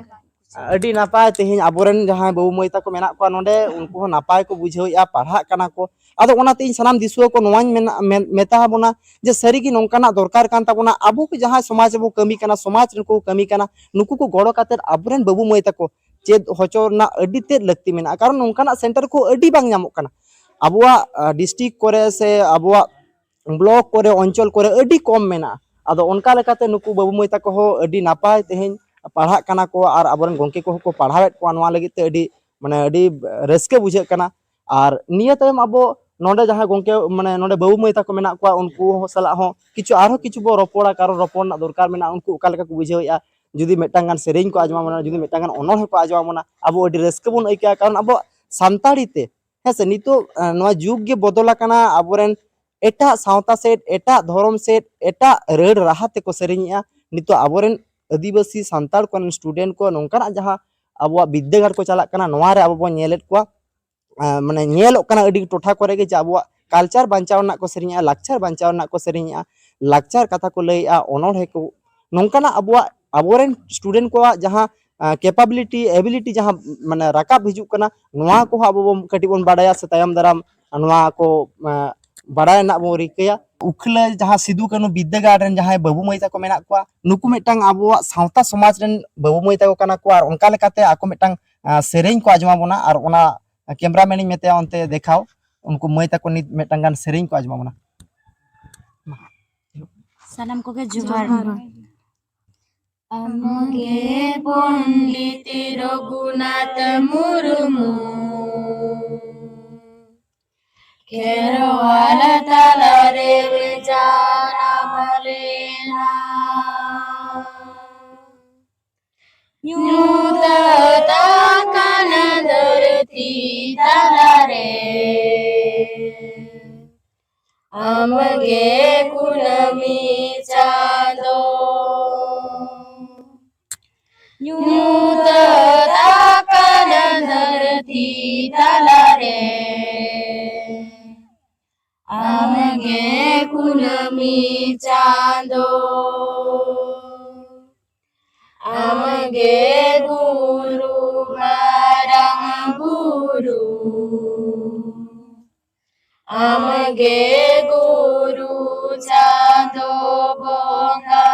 ᱟᱹᱰᱤ ᱱᱟᱯᱟᱭ, ᱛᱮᱦᱮᱧ ᱟᱵᱚᱨᱮᱱ ᱡᱟᱦᱟᱸᱭ ᱵᱟᱹᱵᱩ ᱢᱟᱹᱭ ᱛᱟᱠᱚ ᱢᱮᱱᱟᱜ ᱠᱚᱣᱟ ᱱᱚᱰᱮ, ᱩᱱᱠᱩ ᱦᱚᱸ ᱱᱟᱯᱟᱭ ᱠᱚ ᱵᱩᱡᱷᱟᱹᱣᱮᱫᱼᱟ, ᱯᱟᱲᱦᱟᱜ ᱠᱟᱱᱟ ᱠᱚ᱾ ᱟᱫᱚ ᱚᱱᱟᱛᱮ ᱤᱧ ᱥᱟᱱᱟᱢ ᱫᱤᱥᱩᱣᱟᱹ ᱠᱚ ᱱᱚᱣᱟᱧ ᱢᱮᱱᱟ, ᱢᱮᱱ, ᱢᱮᱛᱟ ᱵᱚᱱᱟ ᱡᱮ ᱥᱟᱹᱨᱤᱜᱮ ᱱᱚᱝᱠᱟᱱᱟᱜ ᱫᱚᱨᱠᱟᱨ ᱠᱟᱱ ᱛᱟᱵᱚᱱᱟ᱾ ᱟᱵᱚ ᱠᱚ ᱡᱟᱦᱟᱸᱭ ᱥᱚᱢᱟᱡᱽ ᱨᱮᱵᱚ ᱠᱟᱹᱢᱤ ᱠᱟᱱᱟ, ᱥᱚᱢᱟᱡᱽ ᱨᱮᱱ ᱠᱚ ᱠᱟᱹᱢᱤ ᱠᱟᱱᱟ, ᱱᱩᱠᱩ ᱠᱚ ᱜᱚᱲᱚ ᱠᱟᱛᱮᱫ ᱟᱵᱚᱨᱮᱱ ᱵᱟᱹᱵᱩ ᱢᱟᱹᱭ ᱛᱟᱠᱚ ᱪᱮᱫ ᱦᱚᱪᱚ ᱨᱮᱱᱟᱜ ᱟᱹᱰᱤ ᱛᱮᱫ ᱞᱟᱹᱠᱛᱤ ᱢᱮᱱᱟᱜᱼᱟ᱾ ᱠᱟᱨᱚᱱ ᱱᱚᱝᱠᱟᱱᱟᱜ ᱥᱮᱱᱴᱟᱨ ᱠᱚ ᱟᱹᱰᱤ ᱵᱟᱝ ᱧᱟᱢᱚᱜ ᱠᱟᱱᱟ᱾ ᱟᱵᱚᱣᱟᱜ, ᱟ, ᱰᱤᱥᱴᱨᱤᱠᱴ ᱠᱚᱨᱮ ᱥᱮ ᱟᱵᱚᱣᱟᱜ ᱵᱞᱚᱠ ᱠᱚᱨᱮ, ᱚᱧᱪᱚᱞ ᱠᱚᱨᱮ ᱟᱹᱰᱤ ᱠᱚᱢ ᱢᱮᱱᱟᱜᱼᱟ᱾ ᱟᱫᱚ ᱚᱱᱠᱟ ᱞᱮᱠᱟᱛᱮ ᱱᱩᱠᱩ ᱵᱟᱹᱵᱩ ᱢᱟᱹᱭ ᱛᱟᱠᱚ ᱦᱚᱸ ᱟᱹᱰᱤ ᱱᱟᱯᱟᱭ ᱛᱮᱦᱮᱧ ᱯᱟᱲᱦᱟᱜ ᱠᱟᱱᱟ ᱠᱚ ᱟᱨ ᱟᱵᱚᱨᱮᱱ ᱜᱚᱢᱠᱮ ᱠᱚᱦᱚᱸ ᱠᱚ ᱯᱟᱲᱦᱟᱣᱮᱫ ᱠᱚᱣᱟ᱾ ᱱᱚᱣᱟ ᱞᱟᱹᱜᱤᱫ ᱛᱮ ᱟᱹᱰᱤ, ᱢᱟᱱᱮ, ᱟᱹᱰᱤ ᱨᱟᱹᱥᱠᱟᱹ ᱵᱩᱡᱷᱟᱹᱜ ᱠᱟᱱᱟ᱾ ᱟᱨ ᱱᱤᱭᱟᱹ ᱛᱟᱭᱚᱢ ᱟᱵᱚ ᱱᱚᱰᱮ ᱡᱟᱦᱟᱸᱭ ᱜᱚᱢᱠᱮ, ᱢᱟᱱᱮ, ᱱᱚᱰᱮ ᱵᱟᱹᱵᱩ ᱢᱟᱹᱭ ᱛᱟᱠᱚ ᱢᱮᱱᱟᱜ ᱠᱚᱣᱟ, ᱩᱱᱠᱩ ᱦᱚᱸ ᱥᱟᱞᱟᱜ ᱦᱚᱸ ᱠᱤᱪᱷᱩ, ᱟᱨᱦᱚᱸ ᱠᱤᱪᱷᱩ ᱵᱚ ᱨᱚᱯᱚᱲᱟ, ᱠᱟᱨᱚᱱ ᱨᱚᱯᱚᱲ ᱨᱮᱱᱟᱜ ᱫᱚᱨᱠᱟᱨ ᱢᱮᱱᱟᱜᱼᱟ᱾ ᱩᱱᱠᱩ ᱚᱠᱟ ᱞᱮᱠᱟ ᱠᱚ ᱵᱩᱡᱷᱟᱹᱣᱮᱫᱼᱟ, ᱡᱩᱫᱤ ᱢᱤᱫᱴᱟᱝ ᱜᱟᱱ ᱥᱮᱨᱮᱧ ᱠᱚ ᱟᱸᱡᱚᱢ ᱟᱵᱚᱱᱟ, ᱡᱩᱫᱤ ᱢᱤᱫᱴᱟᱝ ᱜᱟᱱ ᱚᱱᱚᱬᱦᱮ ᱠᱚ ᱟᱸᱡᱚᱢ ᱟᱵᱚᱱᱟ, ᱟᱵᱚ ᱟᱹᱰᱤ ᱨᱟᱹᱥᱠᱟᱹ ᱵᱚᱱ ᱟᱹᱭᱠᱟᱹᱣᱟ, ᱠᱟᱨᱚᱱ ᱟᱵᱚᱣᱟᱜ ᱥᱟᱱᱛᱟᱲᱤ ᱛᱮ ᱦᱮᱸ ᱥᱮ, ᱱᱤᱛᱚᱜ ᱱᱚᱣᱟ ᱡᱩᱜᱽ ᱜᱮ ᱵᱚᱫᱚᱞ ᱟᱠᱟᱱᱟ᱾ ᱟᱵᱚᱨᱮᱱ ᱮᱴᱟᱜ ᱥᱟᱶᱛᱟ ᱥᱮᱫ, ᱮᱴᱟᱜ ᱫᱷᱚᱨᱚᱢ ᱥᱮᱫ, ᱮᱴᱟᱜ ᱨᱟᱹᱲ ᱨᱟᱦᱟ ᱛᱮᱠᱚ ᱥᱮᱨᱮᱧᱮᱜᱼᱟ᱾ ᱱᱤᱛᱚᱜ ᱟᱵᱚᱨᱮᱱ ᱟᱹᱫᱤᱵᱟᱹᱥᱤ ᱥᱟᱱᱛᱟᱲ ᱠᱚᱨᱮᱱ ᱥᱴᱩᱰᱮᱱᱴ ᱠᱚ ᱱᱚᱝᱠᱟᱱᱟᱜ ᱡᱟᱦᱟᱸ ᱟᱵᱚᱣᱟᱜ ᱵᱤᱫᱽᱫᱟᱹᱜᱟᱲ ᱠᱚ ᱪᱟᱞᱟᱜ ᱠᱟᱱᱟ, ᱱᱚᱣᱟ ᱨᱮ ᱟᱵᱚ ᱵᱚᱱ ᱧᱮᱞᱮᱫ ᱠᱚᱣᱟ᱾ ᱢᱟᱱᱮ ᱧᱮᱞᱚᱜ ᱠᱟᱱᱟ ᱟᱹᱰᱤ ᱴᱚᱴᱷᱟ ᱠᱚᱨᱮ ᱜᱮ ᱡᱮ ᱟᱵᱚᱣᱟᱜ ᱠᱟᱞᱪᱟᱨ ᱵᱟᱧᱪᱟᱣ ᱨᱮᱱᱟᱜ ᱠᱚ ᱥᱮᱨᱮᱧᱮᱜᱼᱟ, ᱞᱟᱠᱪᱟᱨ ᱵᱟᱧᱪᱟᱣ ᱨᱮᱱᱟᱜ ᱠᱚ ᱥᱮᱨᱮᱧᱮᱜᱼᱟ, ᱞᱟᱠᱪᱟᱨ ᱠᱟᱛᱷᱟ ᱠᱚ ᱞᱟᱹᱭᱮᱜᱼᱟ, ᱚᱱᱚᱬᱦᱮ ᱠᱚ, ᱱᱚᱝᱠᱟᱱᱟᱜ ᱟᱵᱚᱣᱟᱜ, ᱟᱵᱚᱨᱮᱱ ᱥᱴᱩᱰᱮᱱᱴ ᱠᱚᱣᱟᱜ ᱡᱟᱦᱟᱸ ᱠᱮᱯᱟᱵᱤᱞᱤᱴᱤ, ᱮᱵᱤᱞᱤᱴᱤ ᱡᱟᱦᱟᱸ ᱢᱟᱱᱮ ᱨᱟᱠᱟᱵ ᱦᱤᱡᱩᱜ ᱠᱟᱱᱟ, ᱱᱚᱣᱟ ᱠᱚᱦᱚᱸ ᱟᱵᱚ ᱵᱚᱱ ᱠᱟᱹᱴᱤᱡ ᱵᱚᱱ ᱵᱟᱰᱟᱭᱟ ᱥᱮ ᱛᱟᱭᱚᱢ ᱫᱟᱨᱟᱢ ᱱᱚᱣᱟ ᱠᱚ ᱵᱟᱲᱟᱭ ᱨᱮᱱᱟᱜ ᱵᱚᱱ ᱨᱤᱠᱟᱹᱭᱟ᱾ ᱩᱠᱷᱞᱟᱹ ᱡᱟᱦᱟᱸ ᱥᱤᱫᱩ ᱠᱟᱹᱱᱩ ᱵᱤᱫᱽᱫᱟᱹᱜᱟᱲ ᱨᱮᱱ ᱡᱟᱦᱟᱸᱭ ᱵᱟᱹᱵᱩ ᱢᱟᱹᱭ ᱛᱟᱠᱚ ᱢᱮᱱᱟᱜ ᱠᱚᱣᱟ, ᱱᱩᱠᱩ ᱢᱤᱫᱴᱟᱝ ᱟᱵᱚᱣᱟᱜ ᱥᱟᱶᱛᱟ ᱥᱚᱢᱟᱡᱽ ᱨᱮᱱ ᱵᱟᱹᱵᱩ ᱢᱟᱹᱭ ᱛᱟᱠᱚ ᱠᱟᱱᱟ ᱠᱚ, ᱟᱨ ᱚᱱᱠᱟ ᱞᱮᱠᱟᱛᱮ ᱟᱠᱚ ᱢᱤᱫᱴᱟᱝ ᱥᱮᱨᱮᱧ ᱠᱚ ᱟᱸᱡᱚᱢ ᱟᱵᱚᱱᱟ, ᱟᱨ ᱚᱱᱟ ᱠᱮᱢᱨᱟᱢᱮᱱ ᱤᱧ ᱢᱮᱛᱟᱭᱟ ᱚᱱᱛᱮ ᱫᱮᱠᱷᱟᱣ, ᱩᱱᱠᱩ ᱢᱟᱹᱭ ᱛᱟᱠᱚ ᱱᱤᱛ ᱢᱤᱫᱴᱟᱝ ᱜᱟᱱ ᱥᱮᱨᱮᱧ ᱠᱚ ᱟᱸᱡᱚᱢ ᱟᱵᱚᱱᱟ᱾ ᱥᱟᱱᱟᱢ ᱠᱚᱜᱮ ᱡᱚᱦᱟᱨ᱾ ᱟᱢᱜᱮ ᱯᱚᱱᱰᱤᱛ ᱨᱚᱜᱷᱩᱱᱟᱛᱷ ᱢᱩᱨᱢᱩ, ᱠᱷᱮᱨᱣᱟᱞ ᱛᱟᱞᱟᱨᱮ ᱡᱟᱱᱟᱢ ᱞᱮᱱᱟ᱾ ᱧᱩᱛᱟᱹᱛ ᱟᱠᱟᱱ ᱫᱷᱟᱹᱨᱛᱤ ᱛᱟᱞᱟᱨᱮ ᱟᱢᱜᱮ ᱠᱩᱱᱟᱹᱢᱤ ᱪᱟᱸᱫᱚ᱾ ᱧᱩᱛᱟᱹᱛ ᱟᱠᱟᱱ ᱫᱷᱟᱹᱨᱛᱤ ᱛᱟᱞᱟᱨᱮ ᱟᱢᱜᱮ ᱠᱩᱱᱟᱹᱢᱤ ᱪᱟᱸᱫᱚ᱾ ᱟᱢᱜᱮ ᱜᱩᱨᱩ ᱢᱟᱨᱟᱝ ᱵᱩᱨᱩ, ᱟᱢᱜᱮ ᱜᱩᱨᱩ ᱪᱟᱸᱫᱚ ᱵᱚᱸᱜᱟ᱾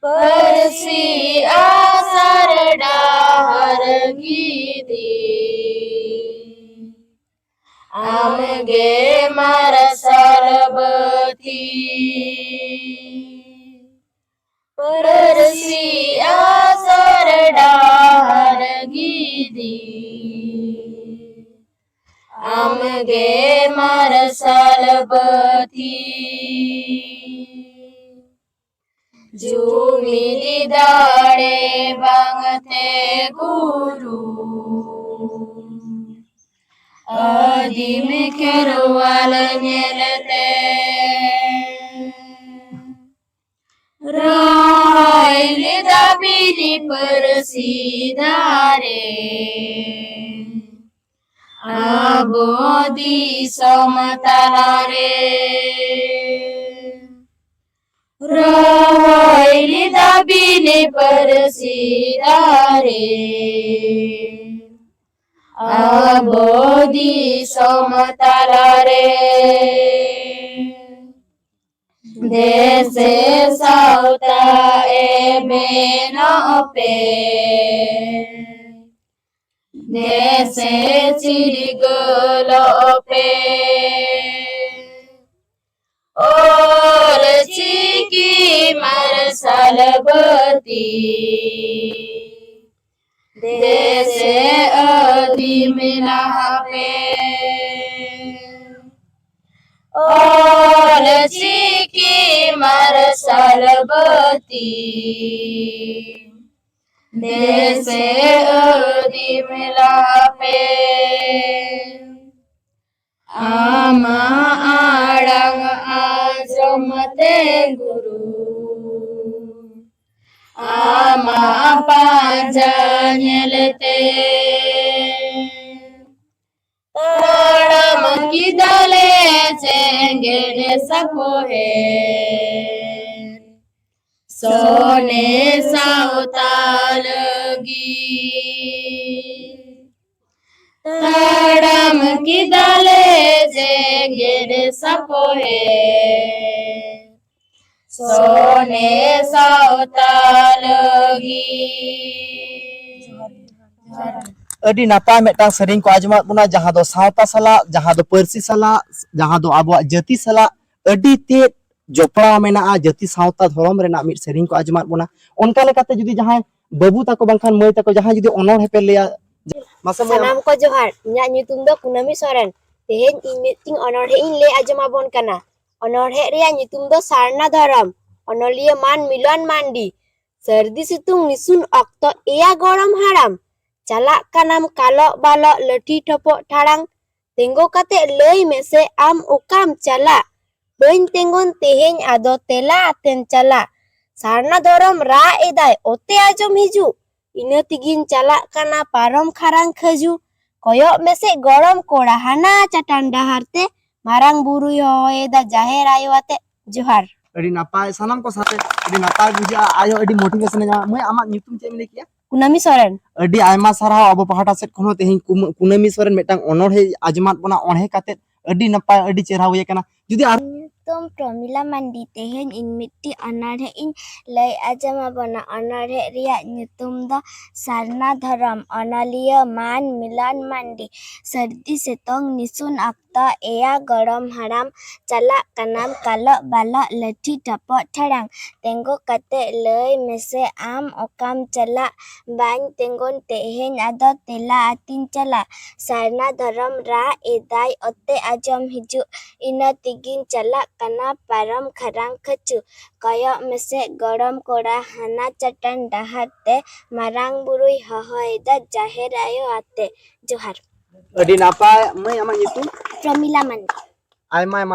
ᱯᱟᱹᱨᱥᱤ ᱟᱥᱟᱨ ᱰᱟᱦᱟᱨ ᱜᱤᱫᱤ, ᱟᱢᱜᱮ ᱢᱟᱨᱥᱟᱞ ᱵᱟᱹᱛᱤ᱾ ᱯᱟᱹᱨᱥᱤ ᱟᱥᱟᱨ ᱰᱟᱦᱟᱨ ᱜᱤᱫᱤ, ᱟᱢᱜᱮ ᱢᱟᱨᱥᱟᱞ ᱵᱟᱹᱛᱤ᱾ ᱡᱩᱢᱤᱫ ᱫᱟᱲᱮ ᱵᱟᱝᱛᱮ ᱜᱩᱨᱩ, ᱟᱹᱫᱤᱢ ᱠᱷᱮᱨᱣᱟᱞ ᱧᱮᱞᱛᱮ ᱨᱚᱦᱚᱭ ᱞᱮᱫᱟ ᱵᱤᱱᱤ ᱯᱟᱹᱨᱥᱤ ᱫᱟᱨᱮ ᱟᱵᱚ ᱫᱤᱥᱚᱢ ᱛᱟᱞᱟᱨᱮ᱾ ᱨᱚᱦᱚᱭ ᱞᱮᱫᱟ ᱵᱤᱱᱤ ᱯᱟᱹᱨᱥᱤ ᱫᱟᱨᱮ ᱟᱵᱚ ᱫᱤᱥᱚᱢ ᱛᱟᱞᱟᱨᱮ᱾ ᱫᱮᱥᱮ ᱥᱟᱶᱛᱟ ᱮᱵᱷᱮᱱᱚᱜ ᱯᱮ, ᱫᱮᱥᱮ ᱪᱤᱨᱜᱟᱹᱞᱚᱜ ᱯᱮ᱾ ᱚᱞ ᱪᱤᱠᱤ ᱢᱟᱨᱥᱟᱞ ᱵᱟᱹᱛᱤ, ᱫᱮᱥᱮ ᱟᱹᱫᱤᱢ ᱞᱟᱦᱟ ᱯᱮ᱾ ᱚᱞ ᱪᱤᱠᱤ ᱢᱟᱨᱥᱟᱞ ᱵᱟᱹᱛᱤ, ᱫᱮᱥᱮ ᱟᱹᱫᱤᱢ ᱞᱟᱦᱟ ᱯᱮ᱾ ᱟᱢᱟᱜ ᱟᱲᱟᱝ ᱟᱸᱡᱚᱢ ᱛᱮ ᱜᱩᱨᱩ, ᱟᱢᱟᱜ ᱯᱟᱸᱡᱟ ᱧᱮᱞᱛᱮ ᱛᱟᱲᱟᱢ ᱠᱮᱫᱟᱞᱮ ᱡᱮᱜᱮᱫ ᱥᱟᱯᱷᱚᱦᱮᱫ᱾ ᱥᱚᱱᱮ ᱥᱟᱶᱛᱟ ᱞᱟᱹᱜᱤᱫ ᱛᱟᱲᱟᱢ ᱠᱮᱫᱟᱞᱮ ᱡᱮᱜᱮᱫ ᱥᱟᱯᱷᱚᱦᱮᱫ᱾ ᱥᱚᱱᱮ ᱥᱟᱶᱛᱟ ᱞᱟᱹᱜᱤᱫ᱾ ᱟᱹᱰᱤ ᱱᱟᱯᱟᱭ ᱢᱤᱫᱴᱟᱝ ᱥᱮᱨᱮᱧ ᱠᱚ ᱟᱸᱡᱚᱢᱟᱫ ᱵᱚᱱᱟ, ᱡᱟᱦᱟᱸ ᱫᱚ ᱥᱟᱶᱛᱟ ᱥᱟᱞᱟᱜ, ᱡᱟᱦᱟᱸ ᱫᱚ ᱯᱟᱹᱨᱥᱤ ᱥᱟᱞᱟᱜ, ᱡᱟᱦᱟᱸ ᱫᱚ ᱟᱵᱚᱣᱟᱜ ᱡᱟᱹᱛᱤ ᱥᱟᱞᱟᱜ ᱟᱹᱰᱤ ᱛᱮᱫ ᱡᱚᱯᱲᱟᱣ ᱢᱮᱱᱟᱜᱼᱟ, ᱡᱟᱹᱛᱤ ᱥᱟᱶᱛᱟ ᱫᱷᱚᱨᱚᱢ ᱨᱮᱱᱟᱜ ᱢᱤᱫ ᱥᱮᱨᱮᱧ ᱠᱚ ᱟᱸᱡᱚᱢᱟᱫ ᱵᱚᱱᱟ᱾ ᱚᱱᱠᱟ ᱞᱮᱠᱟᱛᱮ ᱡᱩᱫᱤ ᱡᱟᱦᱟᱸᱭ ᱵᱟᱹᱵᱩ ᱛᱟᱠᱚ ᱵᱟᱝᱠᱷᱟᱱ ᱢᱟᱹᱭ ᱛᱟᱠᱚ ᱡᱟᱦᱟᱸᱭ ᱡᱩᱫᱤ ᱚᱱᱚᱬᱦᱮ ᱯᱮ ᱞᱟᱹᱭᱟ, ᱢᱟᱥᱮ ᱢᱟᱹᱭ᱾ ᱥᱟᱱᱟᱢ ᱠᱚ ᱡᱚᱦᱟᱨ, ᱤᱧᱟᱹᱜ ᱧᱩᱛᱩᱢ ᱫᱚ ᱠᱩᱱᱟᱹᱢᱤ ᱥᱚᱨᱮᱱ᱾ ᱛᱮᱦᱮᱧ ᱤᱧ ᱢᱤᱫᱴᱤᱱ ᱚᱱᱚᱬᱦᱮ ᱤᱧ ᱞᱟᱹᱭ ᱟᱸᱡᱚᱢ ᱟᱵᱚᱱ ᱠᱟᱱᱟ᱾ ᱚᱱᱚᱬᱦᱮ ᱨᱮᱭᱟᱜ ᱧᱩᱛᱩᱢ ᱫᱚ ᱥᱟᱨᱱᱟ ᱫᱷᱚᱨᱚᱢ᱾ ᱚᱱᱚᱞᱤᱭᱟᱹ ᱢᱟᱱ ᱢᱤᱞᱚᱱ ᱢᱟᱱᱰᱤ᱾ ᱥᱟᱹᱨᱫᱤ ᱥᱤᱛᱩᱝ ᱱᱤᱥᱩᱱ ᱚᱠᱛᱚ ᱮᱭᱟ ᱜᱚᱲᱚᱢ ᱦᱟᱲᱟᱢ, ᱪᱟᱞᱟᱜ ᱠᱟᱱᱟᱢ ᱠᱟᱞᱚᱜ ᱵᱟᱞᱚᱜ ᱞᱟᱹᱴᱷᱤ ᱴᱷᱚᱯᱚᱜ ᱴᱷᱟᱲᱟᱝ, ᱛᱮᱸᱜᱚ ᱠᱟᱛᱮ ᱞᱟᱹᱭ ᱢᱮᱥᱮ ᱟᱢ ᱚᱠᱟᱢ ᱪᱟᱞᱟᱜ? ᱵᱟᱹᱧ ᱛᱮᱸᱜᱚᱱ ᱛᱮᱦᱮᱧ ᱟᱫᱚ ᱛᱮᱞᱟ ᱟᱛᱮᱱ ᱪᱟᱞᱟᱜ᱾ ᱥᱟᱨᱱᱟ ᱫᱷᱚᱨᱚᱢ ᱨᱟᱜ ᱮᱫᱟᱭ ᱚᱛᱮ ᱟᱸᱡᱚᱢ ᱦᱤᱡᱩᱜ᱾ ᱤᱱᱟᱹ ᱛᱮᱜᱤᱧ ᱪᱟᱞᱟᱜ ᱠᱟᱱᱟ ᱯᱟᱨᱚᱢ ᱠᱷᱟᱨᱟᱝ ᱠᱷᱟᱹᱡᱩ᱾ ᱠᱚᱭᱚᱜ ᱢᱮᱥᱮ ᱜᱚᱲᱚᱢ ᱠᱚᱲᱟ ᱦᱟᱱᱟ ᱪᱟᱴᱟᱱ ᱰᱟᱦᱟᱨ ᱛᱮ᱾ ᱢᱟᱨᱟᱝ ᱵᱩᱨᱩᱭ ᱦᱚᱦᱚᱭᱮᱫᱟ ᱡᱟᱦᱮᱨ ᱟᱭᱳ ᱟᱛᱮ᱾ ᱡᱚᱦᱟᱨ᱾ ᱟᱹᱰᱤ ᱱᱟᱯᱟᱭ, ᱥᱟᱱᱟᱢ ᱠᱚ ᱥᱟᱶᱛᱮ ᱟᱹᱰᱤ ᱱᱟᱯᱟᱭ ᱵᱩᱡᱷᱟᱹᱜᱼᱟ᱾ ᱟᱭᱳ ᱟᱹᱰᱤ motivation ᱮ ᱧᱟᱢᱟ᱾ ᱢᱟᱹᱭ, ᱟᱢᱟᱜ ᱧᱩᱛᱩᱢ ᱪᱮᱫ ᱮᱢ ᱞᱟᱹᱭ ᱠᱮᱜᱼᱟ? ᱠᱩᱱᱟᱹᱢᱤ ᱥᱚᱨᱮᱱ᱾ ᱟᱹᱰᱤ ᱟᱭᱢᱟ ᱥᱟᱨᱦᱟᱣ᱾ ᱟᱵᱚ ᱯᱟᱦᱴᱟ ᱥᱮᱫ ᱠᱷᱚᱱ ᱦᱚᱸ ᱛᱮᱦᱮᱧ ᱠᱩᱢ-, ᱠᱩᱱᱟᱹᱢᱤ ᱥᱚᱨᱮᱱ ᱢᱤᱫᱴᱟᱝ ᱚᱱᱚᱬᱦᱮ ᱟᱸᱡᱚᱢᱟᱫ ᱵᱚᱱᱟ᱾ ᱚᱬᱦᱮ ᱠᱟᱛᱮ ᱟᱹᱰᱤ ᱱᱟᱯᱟᱭ, ᱟᱹᱰᱤ ᱪᱮᱦᱨᱟ ᱦᱩᱭ ᱟᱠᱟᱱᱟ᱾ ᱡᱩᱫᱤ ᱟᱨ ᱧᱩᱛᱩᱢ ᱯᱨᱚᱢᱤᱞᱟ ᱢᱟᱱᱰᱤ᱾ ᱛᱮᱦᱮᱧ ᱤᱧ ᱢᱤᱫᱴᱤᱡ ᱚᱱᱚᱬᱦᱮ ᱤᱧ ᱞᱟᱹᱭ ᱟᱸᱡᱚᱢ ᱟᱵᱚᱱᱟ᱾ ᱚᱱᱚᱬᱦᱮ ᱨᱮᱭᱟᱜ ᱧᱩᱛᱩᱢ ᱫᱚ ᱥᱟᱨᱱᱟ ᱫᱷᱚᱨᱚᱢ᱾ ᱚᱱᱚᱞᱤᱭᱟᱹ ᱢᱟᱱ ᱢᱤᱞᱚᱱ ᱢᱟᱱᱰᱤ᱾ ᱥᱟᱹᱨᱫᱤ ᱥᱤᱛᱩᱝ ᱱᱤᱥᱩᱱ ᱚᱠᱛᱚ ᱮᱭᱟ ᱜᱚᱲᱚᱢ ᱦᱟᱲᱟᱢ, ᱪᱟᱞᱟᱜ ᱠᱟᱱᱟᱢ ᱠᱟᱞᱚᱜ ᱵᱟᱞᱚᱜ ᱞᱟᱹᱴᱷᱤ ᱴᱷᱟᱯᱚᱜ ᱴᱷᱟᱲᱟᱝ᱾ ᱛᱮᱸᱜᱚ ᱠᱟᱛᱮ ᱞᱟᱹᱭ ᱢᱮᱥᱮ ᱟᱢ ᱚᱠᱟᱢ ᱪᱟᱞᱟᱜ? ᱵᱟᱹᱧ ᱛᱮᱸᱜᱚᱱ ᱛᱮᱦᱮᱧ ᱟᱫᱚ ᱛᱮᱞᱟ ᱟᱹᱛᱤᱧ ᱪᱟᱞᱟᱜ᱾ ᱥᱟᱨᱱᱟ ᱫᱷᱚᱨᱚᱢ ᱨᱟᱜ ᱮᱫᱟᱭ ᱚᱛᱮ ᱟᱸᱡᱚᱢ ᱦᱤᱡᱩᱜ᱾ ᱤᱱᱟᱹ ᱛᱮᱜᱤᱧ ᱪᱟᱞᱟᱜ ᱠᱟᱱᱟ ᱯᱟᱨᱚᱢ ᱠᱷᱟᱨᱟᱝ ᱠᱷᱟᱹᱪᱩ᱾ ᱠᱚᱭᱚᱜ ᱢᱮᱥᱮ ᱜᱚᱲᱚᱢ ᱠᱚᱲᱟ ᱦᱟᱱᱟ ᱪᱟᱴᱟᱱ ᱰᱟᱦᱟᱨ ᱛᱮ᱾ ᱢᱟᱨᱟᱝ ᱵᱩᱨᱩᱭ ᱦᱚᱦᱚᱭᱮᱫᱟ ᱡᱟᱦᱮᱨ ᱟᱭᱳ ᱟᱛᱮ᱾ ᱡᱚᱦᱟᱨ᱾ ᱟᱹᱰᱤ ᱱᱟᱯᱟᱭ᱾ ᱢᱟᱹᱭ, ᱟᱢᱟᱜ ᱧᱩᱛᱩᱢ? ᱯᱨᱚᱢᱤᱞᱟ ᱢᱟᱱᱰᱤ᱾ ᱟᱭᱢᱟ ᱟᱭᱢᱟ